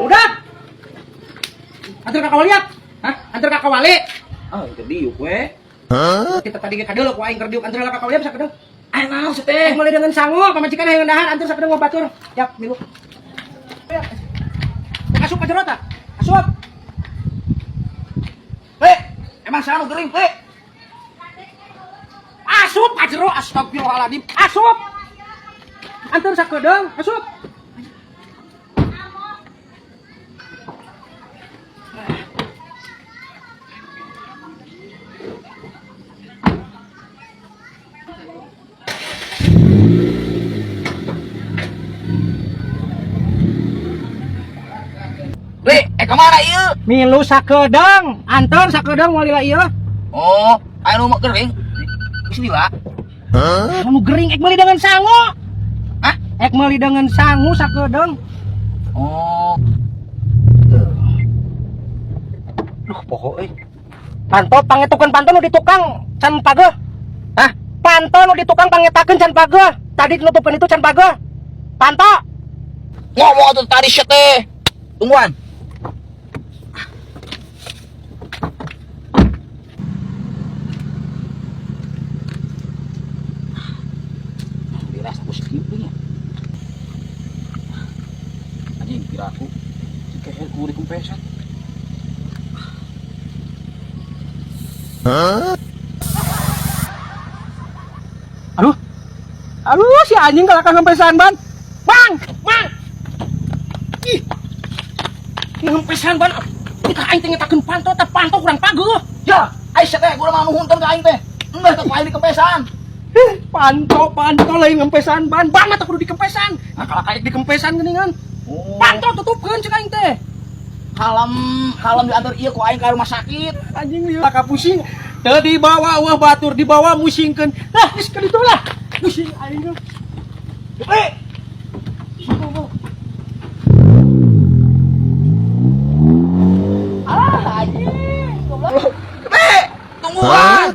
Udah. Antar ka kawali. Hah? Antar ka kawali. Ah, keur diuk we. Kita tadi ge kadeuleu ku aing keur diuk antar ka kawali sakedeung. Ah, naon sih teh? Meuli dengan sangu pamajikan hayang dahar antar sakedeung batur. Yap, milu. Asup ka jero tah. Asup. Le, emang sana gering, Le. Asup ka jero astagfirullahaladzim. Asup. Antar sakedeung, asup. Le, kemana ieu? Milu sakedeung, antar sakedeung moal lila ieu. Oh, anu mah gering. Geus lila. Anu gering ek meuli dengan sangu. Hah? Ek meuli dengan sangu sakedeung. Oh. Duh, poho euy. Panto pangetukeun panto nu di tukang can pageuh. Hah? Panto nu di tukang pangetakeun can pageuh. Tadi nutupkeun itu can pageuh. Panto. Ngomong atuh tadi sia teh. Tungguan. Dirasa aku sekieu nya. Anjing kira aku dikeher ku dikumpesan. Aduh. Aduh, si anjing kalakah ngempesan ban. Bang, bang. Ih. Ngempesan ban. Kita aing teh ngetakeun panto, teh panto kurang pageuh. Ya, ai sia teh gua mah nuhunteun ka aing teh. Enggak teh aing dikempesan. Panto, panto lain ngempesan ban. Ban mah teh kudu dikempesan. Nah, kalakah dikempesan geuningan. Oh. Panto tutupkeun cek aing teh. Kalem, kalem diantar ieu ku aing ka rumah sakit. Anjing lieu ka pusing. Teu dibawa wah batur dibawa musingkeun. Lah, geus ka ditu lah. Pusing aing. Le. Alah, anjing. Goblok. Le, tungguan.